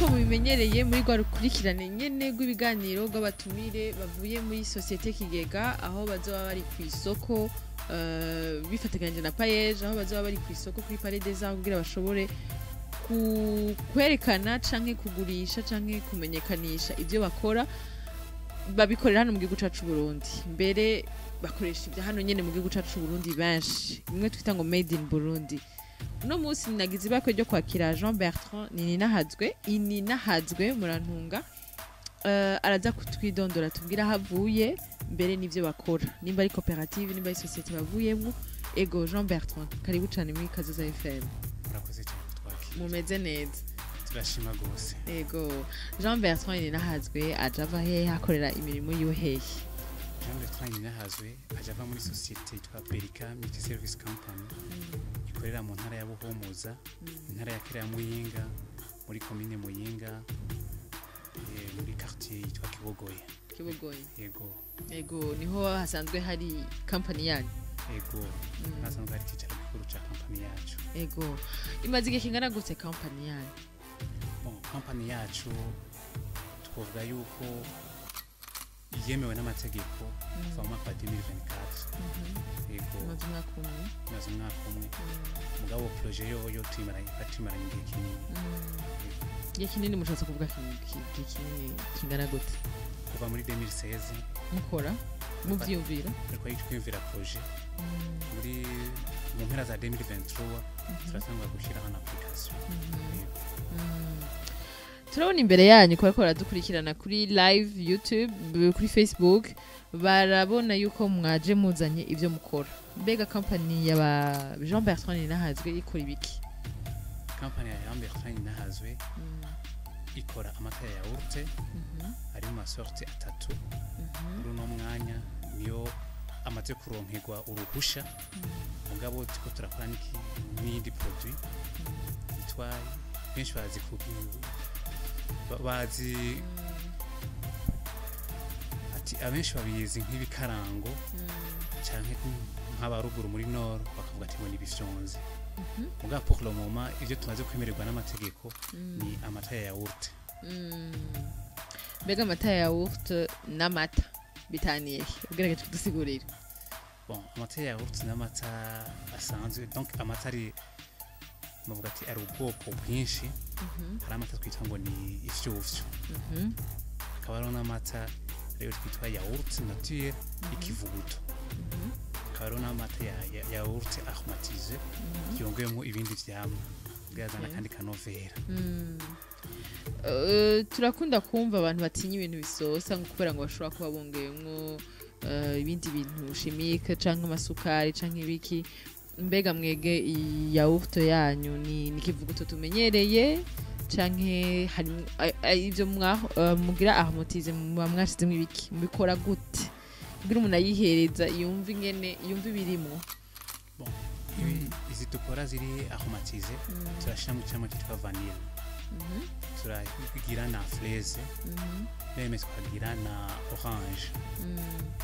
Nk'uko mubimenyereye muri rwa rukurikirane nyene rw'ibiganiro rw'abatumire bavuye muri Société Kigega, aho bazoba bari ku isoko bifatikanyije na PAEEJ, aho bazoba bari ku isoko kuri Palais des Arts kugira bashobore kwerekana canke kugurisha canke kumenyekanisha ivyo bakora. Babikorera hano mu gihugu cacu Burundi, mbere bakoresha ibya hano nyene mu gihugu cacu Burundi, benshi bimwe twita ngo "made in Burundi". Uno munsi nagize ibakwe ryo kwakira Jean Bertrand Nininahazwe, Ininahazwe, murantunga. Araza kutwidondora, tubwira aho avuye mbere n'ivyo bakora, nimba ari koperative, nimba ari société bavuyemwo. Ego, Jean Bertrand, karibu cane muri Kazoza FM. Murakoze cyane kutwakira. Mumeze neza? Turashima rwose. Ego, Jean Bertrand Ininahazwe aja ava hehe? Akorera imirimo yiwe hehe? Jean Bertrand Nininahazwe aje ava muri sosiyete yitwa Berika Multi Service Company, ikorera mu ntara ya Buhumuza, intara ya kera ya Muyinga, muri komine Muyinga, muri quartier yitwa Kibogoye. Kibogoye. Yego. Ego, niho hasanzwe hari company yanyu? Ego, hasanzwe hari icyicaro gikuru ca company yacu. Ego, imaze igihe kingana gute company yanyu? Bon, company yacu twovuga yuko yemewe n'amategeko kuva mu mwaka wa 2024. Yego. Imaze umwaka umwe? Imaze umwaka umwe, mugabo projet yoyo tuyimaranye igihe kinini. Igihe kinini mushatse kuvuga igihe kinini kingana gute? Kuva muri 2016. Mukora, muvyiyumvira? Ariko twiyumvira projet muri mu mpera za 2023, turatangura gushyiraho na application. Yego. Turabona imbere yanyu, kubera ko baradukurikirana kuri live YouTube, kuri Facebook, barabona yuko mwaje muzanye ibyo mukora. Mbega company yaba Jean Bertrand Ninahazwe ikora ibiki? Company ya Jean Bertrand Ninahazwe ikora amata ya yaourt ari mu ma sortes atatu. Muri uno mwanya niyo amaze kuronkerwa uruhusha, mugabo turiko turakora n'iyindi produit yitwa, benshi bazi bazi ati, abenshi babizi nk'ibikarango, canke nk'abaruguru muri nord bakavuga ati ngo ni ibifyonzi. Mugabo pour le moment ivyo tumaze kwemererwa n'amategeko ni amata ya yaourt. Mbega amata ya yaourt n'amata bitaniye he? Ugerageje kudusigurira. Bon, amata ya yaourt n'amata asanzwe, donc amata ari, bavuga ati ari ubwoko bwinshi. Hari amata twita ngo ni ifyufyu, hakaba hariho n'amata rero twitwa yaourt nature, ikivuguto, hakaba hariho n'amata ya yaourt aromatisé, yongeyemo ibindi vyamwa bwazana akandi kanovera. Turakunda kumva abantu batinya ibintu bisosa ngo kubera ngo bashobora kuba bongeyemwo ibindi bintu chimique canke amasukari canke ibiki. Mbega mwege iyi yaourt yanyu ni ikivuguto tumenyereye, canke harimwo ivyo mugira aromatisé, muba mwashizemwo ibiki? Mubikora gute kugira umuntu ayihereza yumve ingene, yumve ibirimwo? Izi dukora ziri aromatisé, turashiramo icamwa cyitwa vanille, turagira na fraise, même tukagira na orange.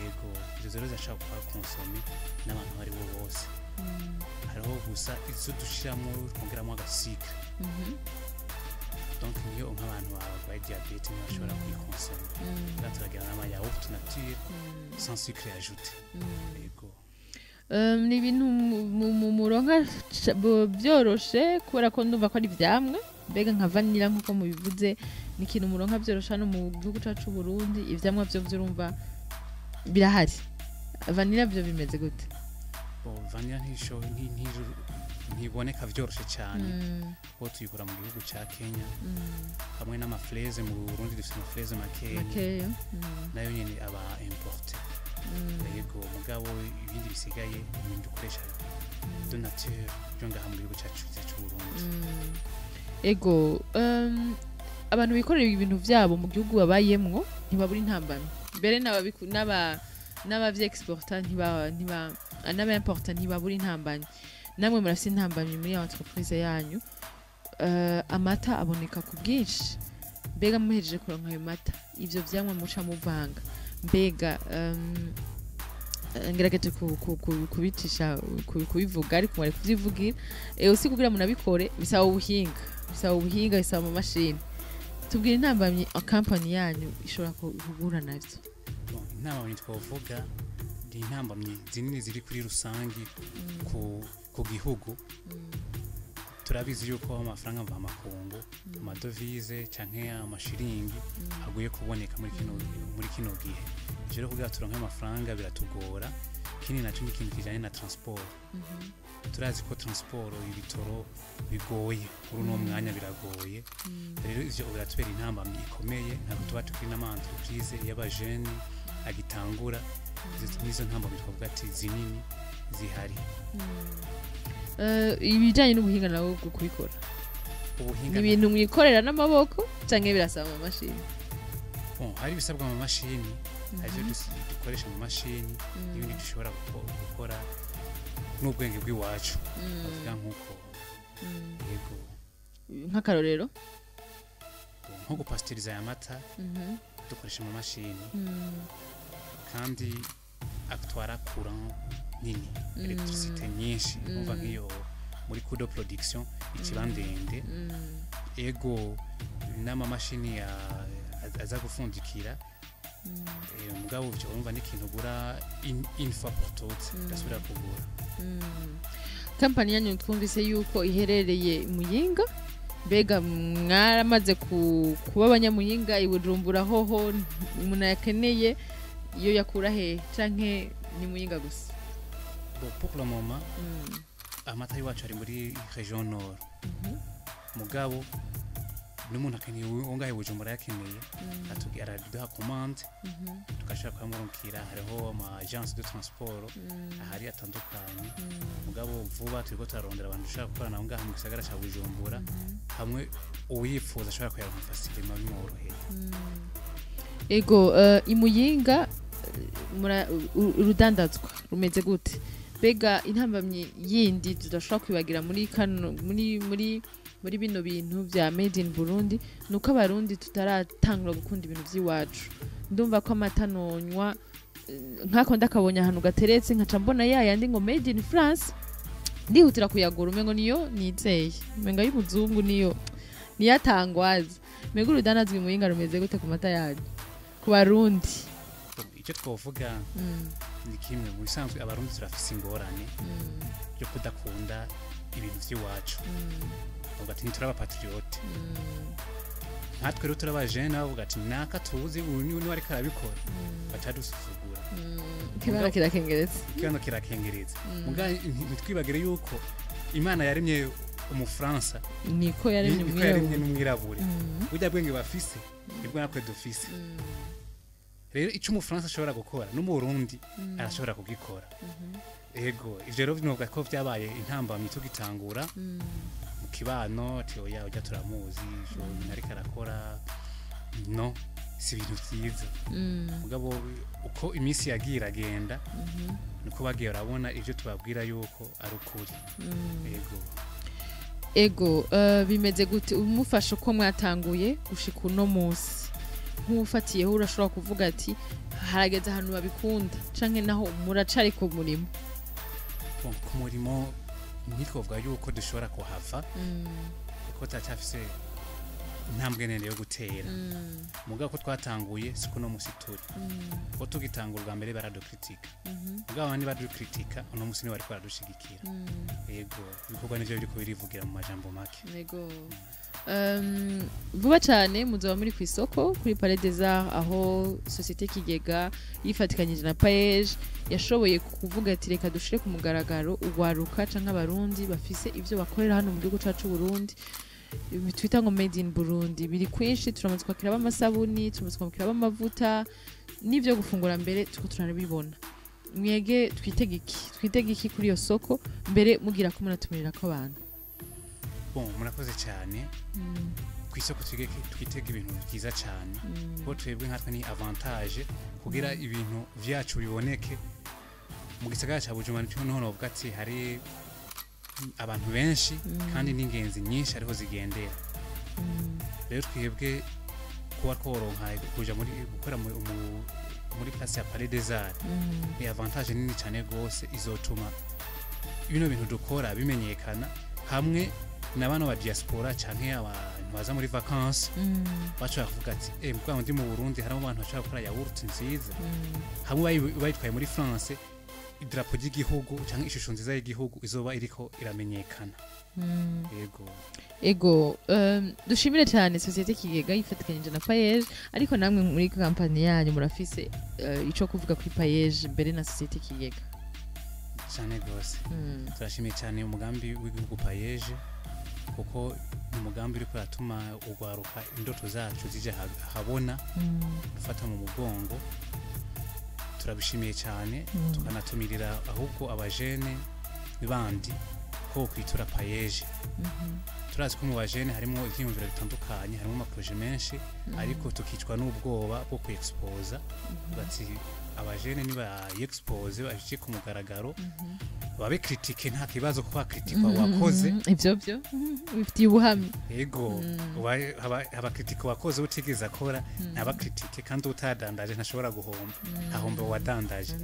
Yego, izo rero zirashobora kuba consommé n'abantu abo ari bo bose. Hariho gusa izo dushiramo twongeramo aga sucre, donc niyo nk'abantu barwaye diabète ntibashobora kuyikonsoma. Rero turagira n'ama yaourt nature sans sucre ajouté. Yego. Ni ibintu muronka byoroshe, kubera ko ndumva ko ari ivyamwa. Mbega nka vanilla, nk'uko mubivuze, ni ikintu muronka byoroshe hano mu gihugu cacu Burundi? Ivyamwa vyo vyurumva birahari, vanilla vyo bimeze gute? Bon, vanilla ntiboneka vyoroshe cyane, kuko tuyikura mu gihugu ca Kenya, hamwe n'ama fraises. Mu Burundi dufite ama fraises makeya. Makeya. Nayo nyene aba importé. Yego, mugabo ibindi bisigaye ni ibintu dukoresha de nature byo ngaha mu gihugu cyacu cyiza cy'u Burundi. Ego, abantu bikorera ibintu vyabo mu gihugu babayemwo ntibabura intambamyi, mbere n'abavy-exporta ntiba n'aba-importa ntibabura intambamyi. Namwe murafise intambamyi muri entreprise yanyu. Amata aboneka ku bwinshi. Mbega muhejeje kuronka ayo mata, ivyo vyamwa muca muvanga, mbega ngerageje kubicisha kubivuga, ariko mwari kuvyivugira. Usi kugira munabikore bisaba ubuhinga, bisaba ubuhinga, bisaba amamashini. Tubwire intambamyi kampani yanyu ishobora guhura navyo. Bon, intambamyi twavuga ni intambamyi zinini ziri kuri rusangi ku gihugu. Turabizi yuko amafaranga mvamakungu, amadovize canke amashiringi, agoye kuboneka muri kino gihe. Ivyo rero kugira turonke amafaranga biratugora. Ikindi naco ni ikintu kijanye na transport. Turazi ko transport, ibitoro bigoye muri uno mwanya, biragoye. Rero ivyo biratubera intambamyi ikomeye. Ntabwo tuba tukiri n'ama entreprise y'abajene agitangura. Izo nizo ntambamyi twavuga ati zinini zihari. Ibijanye n'ubuhinga nawe bwo kubikora, ubuhinga ni ibintu mwikorera n'amaboko canke birasaba amamashini? Bon, hari ibisabwa mu mashini, hari ibyo dukoresha mu mashini n'ibindi dushobora gukora n'ubwenge bw'iwacu, bavuga nk'uko, yego. Nk'akarorero? Nko gupasitiriza aya mata dukoresha mu mashini kandi atwara courant nini, électricité nyinshi. Umva, nk'iyo muri coût de production ikiba ndende. Ego, n'amamashini aza gufundikira. Mugabo ivyo urumva ni ikintu ugura une fois pour toutes, ugasubira kugura. Kampani yanyu twumvise yuko iherereye Muyinga. Mbega mwaramaze kuba abanyamuyinga? I Bujumbura hoho umuntu yakeneye iyo yakura hehe, canke ni Muyinga gusa? Bon, pour le moment amata y'iwacu ari muri région nord. Mugabo n'umuntu akeneye uwo ngahe Bujumbura yakeneye, araduha commande, tugashobora kuyamurungikira. Hariho ama agence de transport ahari atandukanye. Mugabo vuba turiko turarondera abantu dushobora gukorana aho ngaha mu gisagara ca Bujumbura, hamwe uwifuza ashobora kuyaronka facilement bimworoheye. Ego, imuyinga urudandazwa rumeze gute? Mbega intambamyi yindi tudashobora kwibagira muri kano muri bino bintu vya made in Burundi nuko abarundi tutaratangura gukunda ibintu vy'iwacu. Ndumva ko amata nonywa, nkako ndakabonye ahantu gateretse, nkaca mbona ya yandi ngo made in France, ndihutira kuyagura, umengo niyo nizeye, umengo y'umuzungu niyo niyatangwaza. Mbega urudandazwa imuyinga rumeze gute ku mata yanyu ku barundi? Bon, icyo twovuga ni kimwe. Mu bisanzwe abarundi turafise ingorane yo kudakunda ibintu vy'iwacu. Bavuga ati ntituraba patriote. Nkatwe rero turaba jene, bavuga ati naka tuzi uyu niwe ariko arabikora, bacadusuzugura. Kibara kirakengeretse. Kino kirakengereza. Muga ntitwibagire yuko Imana yaremye umufaransa niko yaremye niko yaremye umwirabura. N'umwirabure. Burya bwenge bafise nibwo natwe dufise. Rero icyo umufaransa ashobora gukora n'umurundi arashobora kugikora. Ego, ivyo rero binovuga ko vyabaye intambamyi tugitangura mu kibano, ati oya, ujya turamuzi, ivyo bintu ariko arakora no si ibintu vyiza. Mugabo uko iminsi yagiye iragenda niko bagiye barabona ivyo tubabwira yuko ari ukuri. Ego. Ego, bimeze gute umufasha uko mwatanguye gushika uno munsi? Nk'ufatiyeho urashobora kuvuga ati harageze ahantu babikunda, canke naho muracari ku murimo? Bon, ku murimo ntitwovuga yuko dushobora kuhava kuko turacyafise intambwe ndende yo gutera. Mugabo ko twatanguye siko no musi turi. Ko tugitangura ubwa mbere baradukritika, mugabo abandi badukritika uno musi niwe bariko baradushigikira. Yego, ibikorwa nivyo biriko birivugira mu majambo make. Ego. Vuba cyane muzoba muri ku isoko kuri Palais des Arts, aho Société Kigega yifatikanyije na PAEEJ yashoboye kuvuga ati reka dushire ku mugaragaro ugwaruka canke abarundi bafise ivyo bakorera hano mu gihugu cacu Burundi, twita ngo made in Burundi. Biri kwinshi, turamaze kwakira amasabuni, turamaze kwakira amavuta n'ivyo gufungura, mbere turiko turanabibona. Mwege twitege iki kuri iyo soko, mbere mugira ko munatumirira ko abantu? Bon, murakoze cyane. Ku isoko twitega ibintu byiza cyane, kuko twebwe nkatwe ni avantage kugira ibintu vyacu biboneke mu gisagara ca Bujumbura. Nico noneho novuga ati hari abantu benshi kandi n'ingenzi nyinshi ariho zigendera. Rero twebwe kuba tworonka kuja muri gukora muri place ya Palais des Arts ni avantage nini cyane gose, izotuma bino bintu dukora bimenyekana hamwe na bano ba diaspora canke abantu. abantu baza muri vacances bashobora kuvuga ati: "Mugabo ndi mu Burundi, harimo abantu bashobora gukora yaourt nziza." Hamwe bayitwaye muri France, idarapo ry'igihugu cyangwa ishusho nziza y'igihugu izoba iriko iramenyekana. Yego. Ego, dushimire cyane Société Kigega yifatikanyije na PAEEJ, ariko namwe muri kampani yanyu murafise ico kuvuga kuri PAEEJ mbere na Société Kigega. Cyane rwose. Turashimiye cyane umugambi w'igihugu PAEEJ, kuko ni umugambi uriko uratuma urwaruka indoto zacu zija ahabona, dufata mu mugongo. Turabishimiye cyane. Tukanatumirira ahubwo abajene bandi ko kwitura PAEEJ. Turazi ko mu bajene harimo ivyiyumviro bitandukanye, harimo ama projets menshi, ariko tukicwa n'ubwoba bwo kuexposa. Bati abajene nibayexpose, bashyike ku mugaragaro, babe critique, nta kibazo ko bakritikwa wakoze. Ivyo byo bifitiye ubuhamya. Yego. Haba critique wakoze, utigeze akora ntaba critique, kandi utadandaje ntashobora guhomba, hahomba uwadandaje.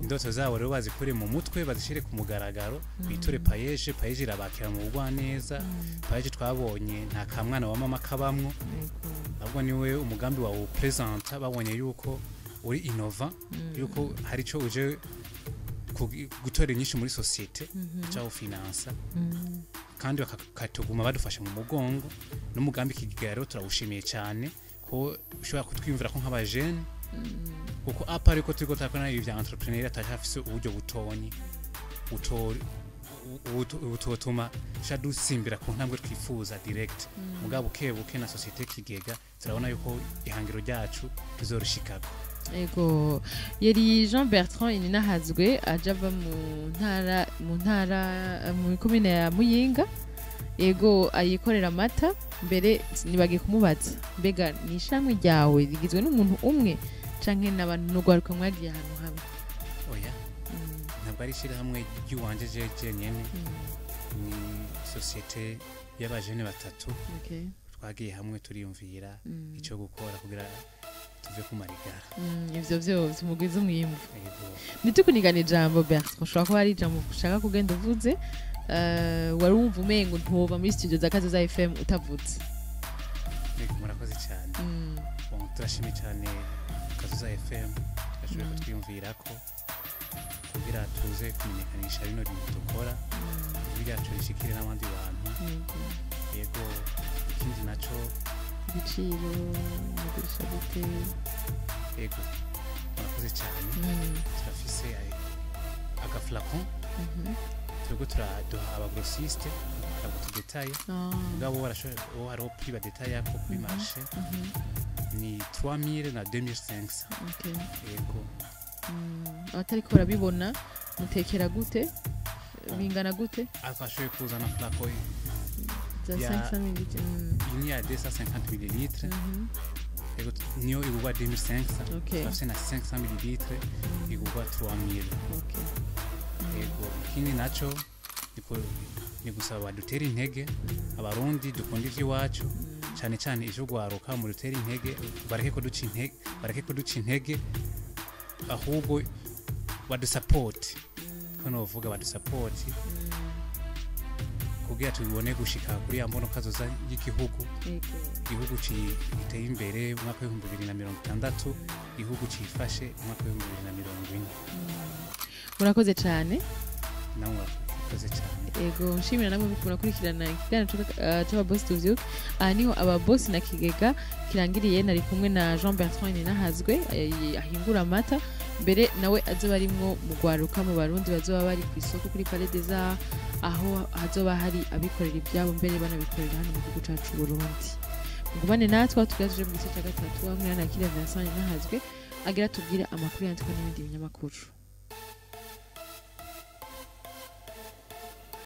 Indoto zabo rero bazikure mu mutwe, bazishyire ku mugaragaro, biture PAEEJ. PAEEJ irabakira mu bugwaneza. PAEEJ twabonye nta kamwana wa mama kabamwo, ahubwo niwe umugambi wawe upresenta, babonye yuko uri innovant, yuko hari ico uje gutora inyinshi muri société cyangwa finansa, kandi bakatuguma badufashe mu mugongo. N'umugambi Kigega rero turawushimiye cyane, ko ushobora kutwiyumvira ko nk'abajene, kuko apa ariko turiko turakora ibi vya entrepreneur atashafise uburyo butonyi butotuma sha dusimbira ku ntambwe twifuza direct. Mugabo buke buke na Société Kigega turabona yuko ihangiro ryacu tuzorushikako. Ego, yari Jean Bertrand Ininahazwe, aja ava mu ntara mu komine ya Muyinga. Ego, ayikorera amata. Mbere nibagiye kumubaza, mbega ni ishamwe ryawe rigizwe n'umuntu umwe canke n'abantu n'urwaruka mwagiye ahantu hamwe? Oya, ntabwo ari ishyirahamwe ry'uwanje je jenyene. Ni société y'abajene batatu. Twagiye hamwe, turiyumvira icyo gukora kugira tuve ku marigara. Ivyo vyose umugwiza umwimbu. Ego. Ntitukunigana ijambo, Bertrand, ushobora kuba ari ijambo ushaka kugenda uvuze, wari wumva umengo ntova muri studio za Kazoza FM utavutse. Ego, murakoze cyane. Bon, turashimye cyane Kazoza FM twashoboye kutwiyumvirako kugira tuze kumenyekanisha bino bintu dukora, ijwi ryacu rishikire n'abandi bantu. Yego, ikindi naco, Ibiciro, mugurisha gute? Yego, murakoze cyane. Turafise aga flacon turiko turaduha aba grossiste, ntabwo tudetaye. Mugabo barashoboye, bo hariho prix badetaye ko kuri marché ni 3000 na 2500. Yego. Abatariko barabibona, mutekera gute, bingana gute? Twashoboye kuzana flacon za 500 ml. Iyi ni ya 250 ml. Yego, niyo igurwa 2500. Turafise na 500 ml igurwa 3000. Yego, ikindi naco ni gusaba badutere intege. Abarundi dukunda ivy'iwacu, cyane cyane ivyo gwaruka, mu dutere intege, bareke kuduca intege, bareke kuduca intege, ahubwo badusapoti, ko novuga badusapoti kugira tubibone gushika kuri ya mbono kazoza y'igihugu, igihugu giteye imbere mu mwaka w'2060, igihugu cifashe mu mwaka w'2040. Murakoze cyane. Namwe murakoze cyane. Ego, nshimira namwe murakurikirana ikiganiro c'ababosi tuvyuke. Aha niho ababosi na Kigega kirangiriye. Nari kumwe na Jean Bertrand Ninahazwe, ahingura amata. Mbere nawe azoba arimwo mu gwaruka mu Barundi bazoba bari ku isoko kuri Palais des Arts, aho hazoba hari abikorera ibyabo, mbere banabikorera hano mu gihugu cacu Burundi. Mugumane natwe aho tugira tuje mu gice cya gatatu, hamwe na Kire Vincent Ninahazwe agira tubwire amakuru yandikwa n'ibindi binyamakuru.